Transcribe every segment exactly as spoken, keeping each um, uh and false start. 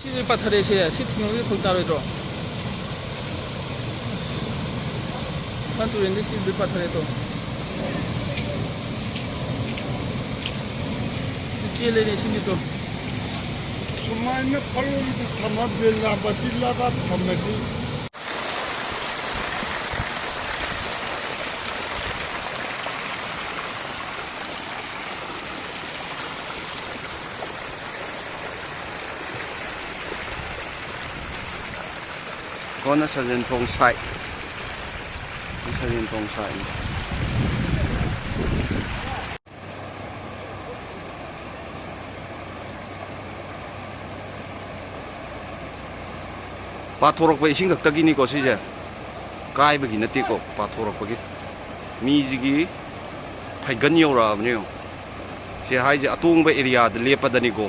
ꯁꯤꯗꯤ ꯄꯥꯊꯔꯦꯁꯦ, ꯁꯤ ꯊꯤꯡꯉꯒꯗꯤ ꯐꯔꯛ ꯇꯥꯔꯣꯏꯗ꯭ꯔꯣ? ꯏꯝꯐꯥꯜ ꯇꯨꯔꯦꯟꯗꯤ ꯁꯤꯗꯤ ꯄꯥꯊꯔꯦ ꯇꯣ꯫ ꯁꯤ ꯆꯦꯜꯂꯦꯅꯦ ꯏꯁꯤꯡꯗꯤ ꯇꯣ꯫ ꯁꯨꯃꯥꯏꯅ ꯐꯂꯣꯡꯗ ꯊꯝꯃ ꯕꯦꯂꯥꯕꯇꯤ ꯂꯥꯗ ꯊꯝꯃꯗꯤ꯫ ꯁꯣꯝꯅ ꯁꯟꯖꯦꯟ ꯊꯣꯡ ꯁꯥꯏꯠ꯫ ꯁꯤ ꯁꯟꯖꯦꯟ ꯊꯣꯡ ꯁꯥꯏꯠꯅꯤ꯫ ꯄꯥꯊꯣꯔꯛꯄ ꯏꯁꯤꯡ ꯈꯛꯇꯒꯤꯅꯤꯀꯣ ꯁꯤꯁꯦ, ꯀꯥꯏꯕꯒꯤ ꯅꯠꯇꯦꯀꯣ, ꯄꯥꯊꯣꯔꯛꯄꯒꯤ꯫ ꯃꯤꯁꯤꯒꯤ ꯐꯩꯒꯟ ꯌꯧꯔꯛꯑꯕꯅꯦ ꯌꯦꯡꯉꯣ꯫ ꯁꯤ ꯍꯥꯏꯁꯦ ꯑꯇꯣꯡꯕ ꯑꯦꯔꯤꯌꯥꯗ ꯂꯦꯞꯄꯗꯅꯤꯀꯣ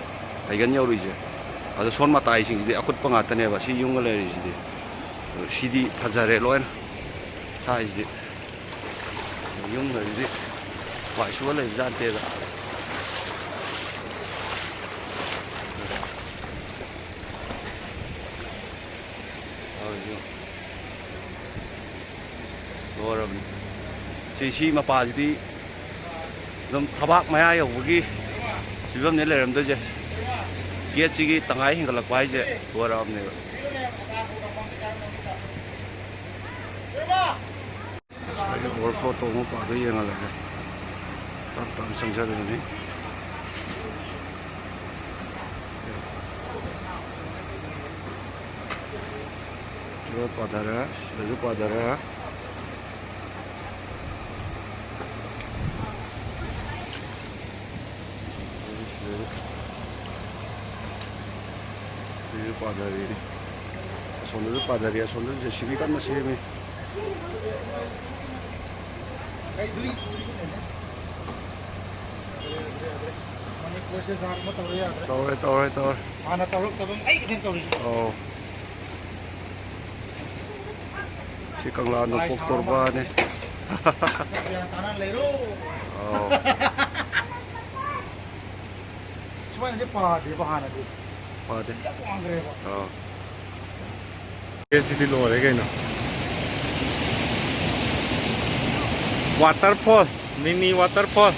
ꯐꯩꯒꯟ ꯌꯧꯔꯨꯏꯁꯦ꯫ ꯑꯗꯣ ꯁꯣꯝ ꯃꯇꯥꯏꯁꯤꯡꯁꯤꯗꯤ ꯑꯀꯨꯠꯄ ꯉꯥꯛꯇꯅꯦꯕ ꯁꯤ ꯌꯨꯝꯒ ꯂꯩꯔꯤꯁꯤꯗꯤ꯫ ꯑꯗꯣ ꯁꯤꯗꯤ ꯐꯖꯔꯦ ꯂꯣꯏꯅ꯫ ꯁꯥꯏꯁꯤꯗꯤ ꯌꯨꯝꯒꯁꯤꯗꯤ ꯋꯥꯏ ꯁꯨꯕ ꯂꯩꯕꯖꯥꯠ ꯅꯠꯇꯦꯗ꯫ ꯇꯧꯔꯤꯁꯤ ꯌꯦꯡꯉꯣ꯫ ꯂꯣꯏꯔꯕꯅꯤ꯫ ꯁꯤ, ꯁꯤ ꯃꯄꯥꯁꯤꯗꯤ ꯑꯗꯨꯝ ꯊꯕꯥꯛ ꯃꯌꯥ ꯌꯧꯕꯒꯤ ꯐꯤꯕꯝꯅꯦ ꯂꯩꯔꯝꯗꯣꯏꯁꯦ꯫ ꯒꯦꯠꯁꯤꯒꯤ ꯇꯪꯈꯥꯏ ꯍꯦꯟꯒꯠꯂꯛꯄ ꯍꯥꯏꯁꯦ ꯂꯣꯏꯔꯛꯑꯕꯅꯦꯕ꯫ ꯉꯁꯥꯏꯒꯤ ꯑꯣꯚꯔꯐ꯭ꯂꯣ ꯇꯧꯕ ꯃꯄꯥꯗꯣ ꯌꯦꯡꯍꯜꯂꯒꯦ꯫ ꯇꯞ ꯇꯞꯅ ꯆꯪꯁꯤꯜꯂꯤꯕꯅꯤ꯫ ꯁꯤꯗ ꯄꯥꯊꯔꯦ, ꯁꯤꯗꯁꯨ ꯄꯥꯊꯔꯦ꯫ ꯁꯤꯗꯁꯨ, ꯁꯤꯁꯨ ꯄꯥꯊꯔꯦꯅꯦ꯫ ꯑꯁꯣꯝꯗꯁꯨ ꯄꯥꯊꯔꯦ, ꯑꯁꯣꯝꯗꯁꯨ ꯖꯦ ꯁꯤ ꯕꯤ ꯀꯟꯅ ꯁꯦꯝꯃꯤ꯫ ꯃꯅꯤꯄꯨꯔꯁꯦ ꯖꯥꯠ ꯑꯃ ꯇꯧꯔꯦ, ꯌꯥꯗ꯭ꯔꯦ꯫ ꯇꯧꯔꯦ, ꯇꯧꯔꯦ, ꯇꯧꯔꯦ꯫ ꯍꯥꯟꯅ ꯇꯧꯔꯛꯇꯕ ꯑꯃ ꯑꯩ ꯈꯛꯇꯪ ꯇꯧꯔꯤꯁꯦ꯫ ꯑꯧ꯫ ꯁꯤ ꯀꯪꯂꯥ ꯅꯣꯡꯄꯣꯛ ꯇꯣꯔꯕꯥꯟꯅꯦ꯫ ꯒ꯭ꯌꯥꯟ ꯇꯥꯅ ꯂꯩꯔꯣ꯫ ꯑꯧ꯫ ꯁꯨꯃꯥꯏꯅꯗꯤ ꯄꯥꯗꯦꯕ ꯍꯥꯟꯅꯗꯤ꯫ ꯐꯗꯦ꯫ ꯑꯥ꯫ ꯑꯦ, ꯁꯤꯗꯤ ꯂꯣꯏꯔꯦ ꯀꯩꯅꯣ꯫ Waterfall, mini waterfall꯫